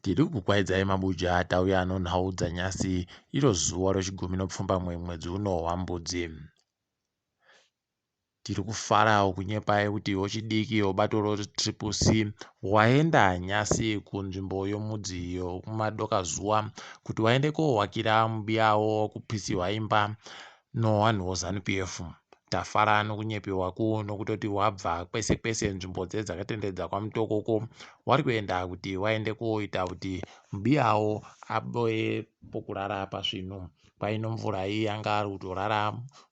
Tiri kukwaidzai mabuja tauya nonhau dzanyasi iro zuva rechigumi nopfumbamwe mwedzi uno waMbudzi. Tiri kufarawo kunyepai kuti wechidiki webato reTriple C waenda nyasi kunzvimbo yomudzi yokumadokazuva kuti waende kowakira mubiyawo kupisiwa imba nowanhu woZanu PF. Tafara nokunyepewaku nokutoti wabva kwese kwese nzvimbo dze dzakatenderedza kwaMutoko uko wari kuenda kuti waende koita kuti mubiyawo aboe pokurara pasvinu. Kwaino mvura iyi anga ari kutorara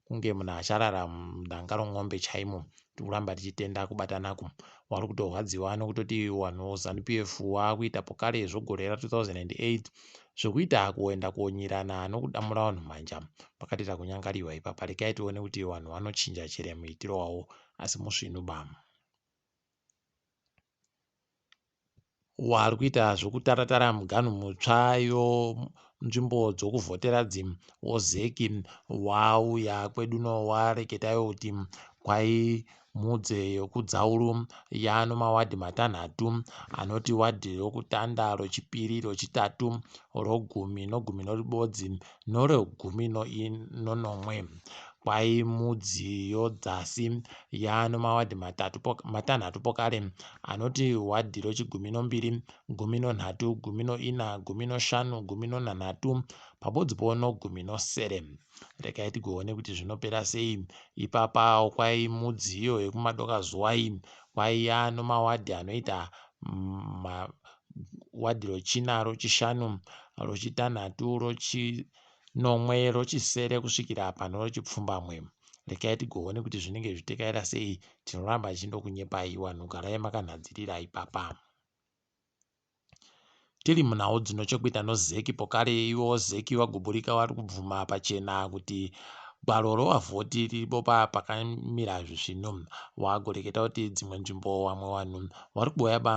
kunge munhu acharara mudanga romwombe chaimo. Tikuramba tichitenda kubatanaku. Wari kutorwadziwa nokutoti wanhu Zanu PF wakuita pokare zvogore ra 2008 zvekuita kuenda konyirana nokudamura vanhu manja. Pakatoita kunyangariwa ipapa. Rekai tione kuti vanhu vanochinja chere muitiro wavo asi musvinu ba. Wari kuita zvokutaratara muganhu mutsva yonzvimbo dzokuvhotera dzi wozeki wauya kwedu no wareketayo kuti kwai mudze yokudzauru yano mawadhi matanhatu anoti wadhi rokutanda rochipiri rochitatu rogumi nogumi noribodzi norogumi nonomwe kwai mudzi yodzasi yaano mawadhi matatu matanhatu pokare anoti wadhi rochigumi nombiri gumi nonhatu gumi noina gumi noshanu gumi nonhanhatu pabodzi po nogumi nosere regai tigoone kuti zvinopera sei ipapa kwai mudzi iyo yekumadoka zuva iyi kwaiya nomawadhi anoita wadhi rochina rochishanu rochitanhatu rochinomwe rochisere kusvikira pano rochipfumbamwe regai tigoone kuti zvinenge zvichitekaira sei tinoramba tichindokunyepai vanhu garai makanhadzirira ipapa Tiri munhau dzino chekuita noZeki pokare ivo Zeki vaGuburika vari kubvuma pachena kuti gwaro rovavhoti riripo pakamira zvisvinu. Wagoreketa kuti dzimwe nzvimbo vamwe vanhu vari kuboya ba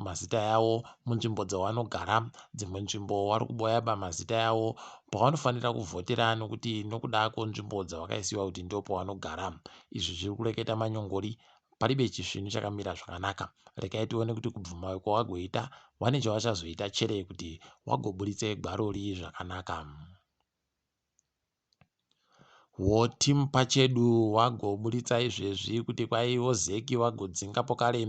mazita yavo munzvimbo dzavanogara, dzimwe nzvimbo vari kuboya ba mazita yavo pavanofanira kuvhotera nokuti nokuda kwenzvimbo dzavakaisiwa kuti ndopavanogara. Izvi zviri kureketa manyongori Paribe chisvinu chakamira zvakanaka. Regai tione kuti kubvuma kwawagoita wane chawachazoita chere kuti wagoburitse gwarori zvakanaka. Wo team pachedu wagoburitsa izvezvi kuti kwai wozeki wagodzinga pokare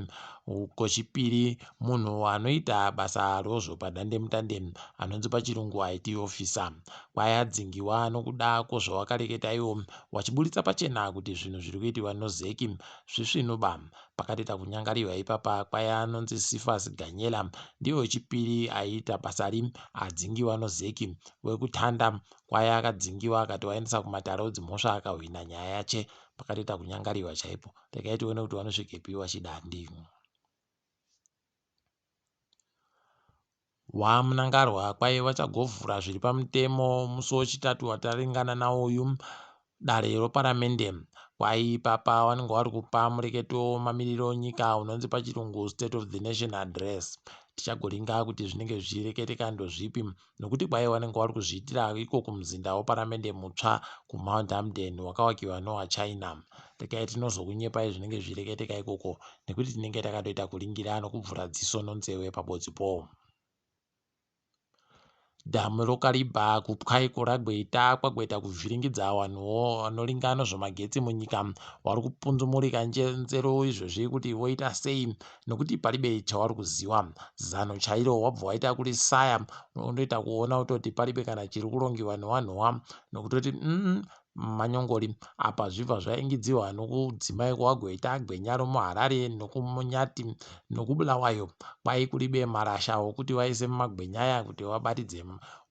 kochipiri munhu anoita basa rozvo padandemutande anonzi pachirungu IT officer kwai adzingiwa nokuda kwozvawakareketa iwo wachiburitsa pachena kuti zvinhu zviri kuitiwa nozeki zvisvinu ba pakatoita kunyangariwa ipapa kwai anonzi Cephas Ganyela ndiye wechipiri aiita basari adzingiwa nozeki wekutanda kwai akadzingiwa akati waendesa kumatare odzimhosva akahwina nyaya yache pakatoita kunyangariwa chaipo regai tione kuti vanosvikepi wachidandi WaMnangarwa kwai vachagovhura zviri pamutemo musi weChitatu wataringana nawo uyu dare reparamende. Kwai ipapa vanenge vari kupa mureketo wemamiriro enyika unonzi pachirungu State of the Nation Address. Tichagoringa kuti zvinenge zvichireketeka ndozvipi nokuti kwai vanenge vari kuzviitira iko kumuzinda weparamende mutsva kuMount Hampden wakawakiwa nowaChina. Regai tinozokunyepai zvinenge zvichireketeka ikoko nekuti tinenge takatoita kuringira nokubvura dziso nonzewe pabodzi po. Dhamu roKariba kupwaiko ragweta kwagweta kuvhiringidza vanhuwo vanoringa nezvemagetsi munyika vari kupunzumurika nzero izvozvi kuti voita sei nokuti paribe chavari kuziwa zano chairo wabva waita kurisaya undoita kuona kutoti paribe kana chiri kurongiwa nevanhuwa nokutoti manyongori apa zvibva zvaingidziwa nokudzimai kwawagoita gwenya romuHarare nokumunyati nokuBulawayo kwai kuribe marasha okuti waise mumagwenya aya kuti wabatidze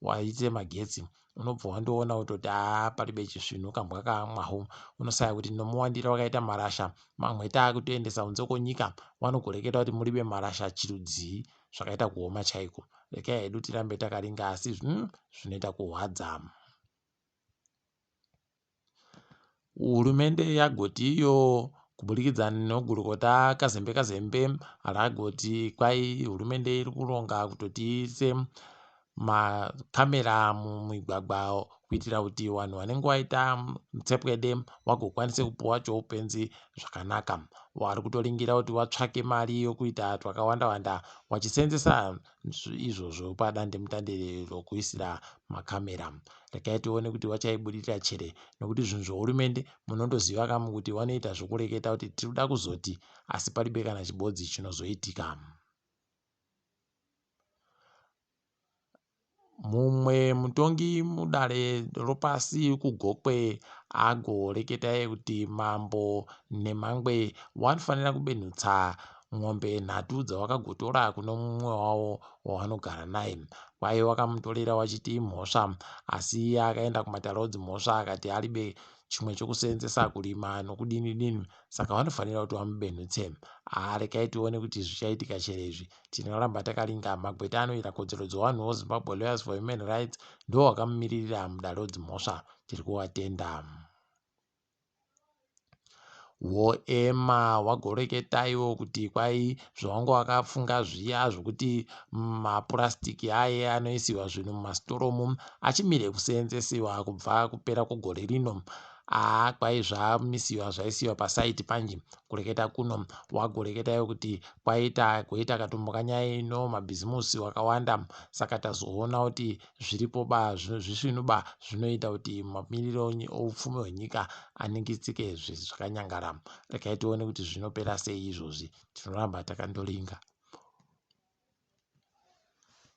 waite magetsi unobva wandoona kutoti haa paribe chisvinu kambwa kaamwahu unosaya kuti nomuwandiro wakaita marasha mamwe taakutoendesa kunze kwonyika wanogoreketa kuti muribe marasha chirudzii zvakaita kuoma chaiko rekai hedu tirambe takaringa asi zvinoita kuhwadza. Hurumende yagoti iyo kuburikidza nogurukota Kazembe Kazembe ragoti kwai hurumende iri kuronga kutoti iise makamera mumigwagwa kuitira kuti vanhu vanenge vaita mutsepwede vagokwanise kupuwa choupenzi zvakanaka. Wari kutoringira kuti watsvake mari yokuita twakawanda wanda wachiseenzesa izvozvo padandemutande rokuisira makamera. Regai tione kuti wachaibudirira chere nokuti zvinhu zvohurumende munondoziva kamu kuti wanoita zvokureketa kuti tiri kuda kuzoti asi paribe kana chibodzi chinozoitika. Mumwe mutongi mudare ropasi kuGokwe agoreketa kuti Mambo Nemangwe wanofanira kubenhutsa mombe nhatu dzawakagotora kune mumwe wavo wavanogara naye. Kwai wakamutorera wachiti imhosva asi iye akaenda kumatare odzimhosva akati aribe chimwe chokuseenzesa kurima nokudini dini saka vanofanira kuti vamubenhutse. Haa regai tione kuti zvichaitika chere izvi. Tinoramba takaringa. Magweta anoita kodzero dzevanhuwo Zimbabwe Lawyers for Human Rights ndiwo wakamumiririra mudare wedzimhosva. Tiri kuvatenda. Woema wagoreketaiwo kuti kwai zvawanga wakafunga zviya zvokuti mapurasitiki aye anoisiwa zvinhu mumasitoromu achimire kuseenzesiwa kubva kupera kwegore rino. Haa kwai zvamisiwa zvaisiwa pasaiti panji kureketa kuno wagoreketaiwo kuti kwaita goita katumbu kanyaya ino mabhizimusi wakawanda saka tazoona kuti zviripo ba zvisvinu ba zvinoita kuti mamiriro oupfumi hwenyika aningitsike zvakanyangara. Regai tione kuti zvinopera sei izvozvi. Tinoramba takandoringa.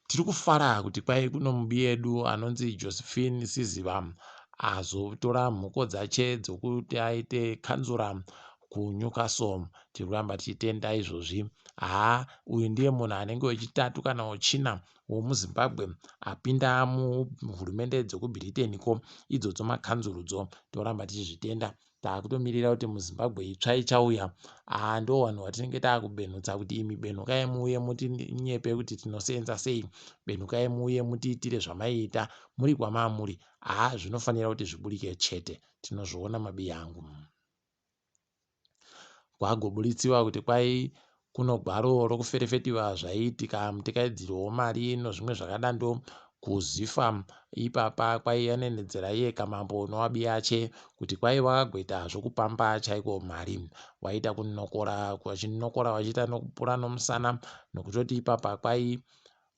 Tiri kufara kuti kwai kuno mubi yedu anonzi Josephine Siziba azotora mhuko dzache dzokuti aite kanzura kuNewcastle. Tiri kuramba tichitenda izvozvi. Haa uyu ndiye munhu anenge wechitatu kana wechina womuZimbabwe apinda muhurumende dzekuBritain ko idzodzo makanzurudzo. Toramba tichizvitenda. Takutomirira kuti muZimbabwe itsva ichauya. Haa ndo vanhu vatinenge takubenhutsa kuti imi benhukai muuye mutinyepe kuti tinoseenza sei. Benhukai muuye mutiitire zvamaiita muri kwamamuri. Haa zvinofanira kuti zviburike chete. Tinozviona mabiyangu. Kwagobuditsiwa kuti kwai kuno gwaro rokuferefetiwa zvaiitika mutekaidziro womari nozvimwe zvakadando kuZifa ipapa kwaiyanenedzera iye kamambo nowabiyache kuti kwai wakagoita zvokupamba chaiko mari waita kunokora vachinokora vachiita nokupura nomusana nokutoti ipapa kwai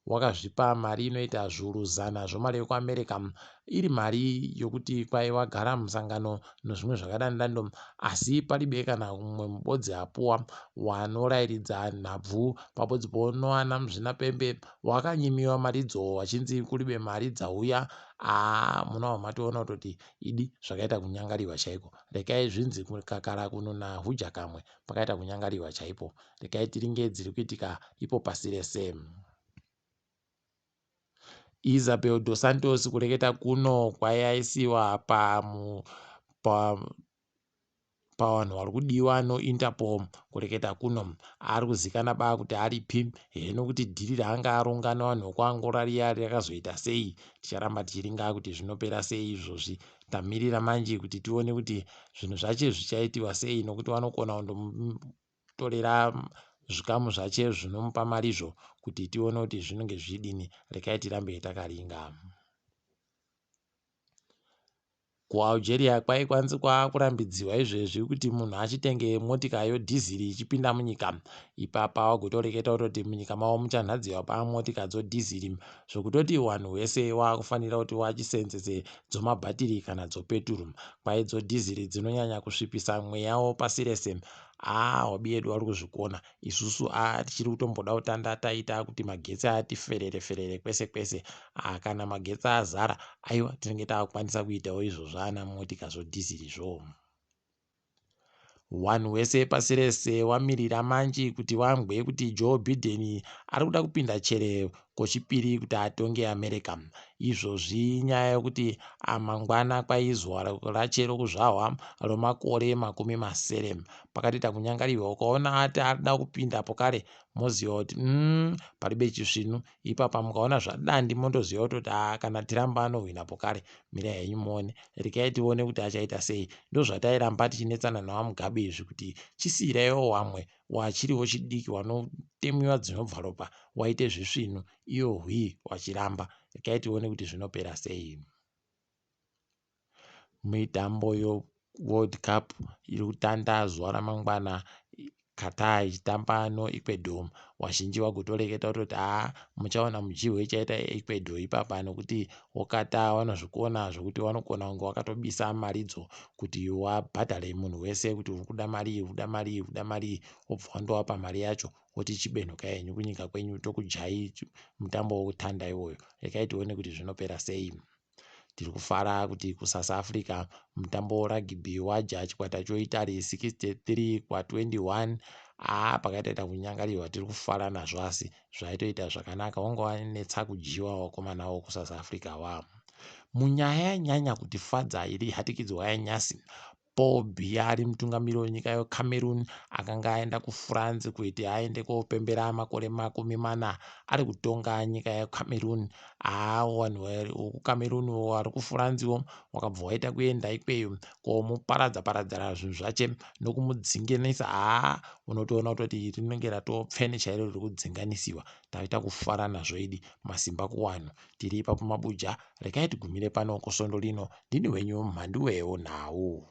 Wakazvipa mari inoita zviuru zana zvomari yokuAmerica iri mari yokuti kwai wagara musangano nozvimwe zvakadandando asi palibe kana umwe mubodzi apuwa wanorairidza nhabvu pabodzi ponowana muzvinapembe wakanyimiwa maridzo wachinzi kulibe mari dzauya aa munobva matoona kutoti idi zvakaita kunyangariwa chaiko rekai zvinzi kakara kununa huja kamwe pakaita kunyangariwa chaipo Regai tiringe dziri kuitika ipo pasi rese. Isabel dos Santos kureketa kuno kwayaisiwa pa, pa pavanhu vari kudiwa noInterpol kureketa kuno ari kuzikana ba kuti aripi heno kuti dhiri raanga aronga nevanhu vekuAngola riya rakazoita sei ticharamba tichiringa kuti zvinopera sei izvozvi tamirira manje kuti tione kuti zvinhu zvacho zvichaitiwa sei nokuti vanokona torera zvikamu zvache zvinomupa marizvo kuti tione kuti zvinenge zvichidini rekai tirambe takaringa. KuAlgeria kwaikwanzi kwakurambidziwa izvezvi kuti munhu achitenge motika yodhiziri ichipinda munyika. Ipapa wagotoreketa kutoti munyika mavo muchanhadziwa pamotika dzodhiziri zvokutoti wanhu wese wakufanira kuti wachisenzese dzomabhatiri kana dzopeturu. Kwai dzodhiziri dzinonyanya kusvipisa mweya wopasi rese. Haa wabi yedu wari kuzvikona isusu aa tichiri kutomboda kutanda taita kuti magetsi ati ferere ferere kwese kwese. Aa kana magetsi azara aiwa tinenge takukwanisa kuitawo izvozvo ana motika zvodhizirizvo. Wanhu wese pasi rese wamirira manji kuti wangwe kuti Joe Biden ari kuda kupinda chere kochipiri kuti atonge America. Izvozvi inyaya yokuti mangwana kwaizwa rache rokuzvahwa romakore 60. Pakatoita kunyangarirwa ukaona ati arikuda kupinda pokare moziva kuti paribe chisvinu ipapa mukaona zvadandi mondoziva kutoti haa kana Trump anohwina pokare mirai henyu muone regai tione kuti achaita sei ndozvatairamba tichinetsana naVaMugabe izvi kuti chisiiraiwo wamwe wachiri wechidiki wanotemiwa dzinobva ropa waite zvisvinu iyo hwii wachiramba regai tione kuti zvinopera sei. Mitambo yeWorld Cup iri kutanda zuva ramangwana. Qatar ichitamba noEcuador, wazhinji wagotoreketa kutoti haa, muchaona mujihwe ichaita Ecuador ipapa, nokuti woQatar vanozvikona zvokuti vanokona kunge wakatobisa maridzo kuti wabhadhare munhu wese kuti uri kuda mari, uri kuda mari, uri kuda mari, wobva wandowapa mari yacho, woti chibenhuka henyu kunyika kwenyu, tokujai mutambo wokutanda iwoyo. Rekai tione kuti zvinopera sei. Tiri kufara kuti kuSouth Africa mutambo werugby waja chikwata choItaly 63 kwa21. Aa, pakaitoita kunyangarirwa, tiri kufara nazvo, asi zvaitoita zvakanaka, wanga wanetsa kudyiwa wakomana wokuSouth Africa wa. Munyaya yanyanya kutifadza iri hatikidzwa yanyasi, Paul Biya ari mutungamiri wenyika yeCameroon akanga aenda kuFrance kuti aende kopembera makore 40 ari kutonga nyika yeCameroon. Haa, vanhu vekuCameroon vari kuFrancewo wakabva waita kuenda ikweyo komuparadza paradzana zvinhu zvache nokumudzinganisa. Haa, unotoona kutoti rinenge ratopfene chairo riri kudzinganisiwa. Taita kufara nazvo idi, masimba kuwanhu. Tiri ipapo mabuja, rekai tigumire pano kusvondo rino. Ndini wenyu Mhanduwewo Nhau.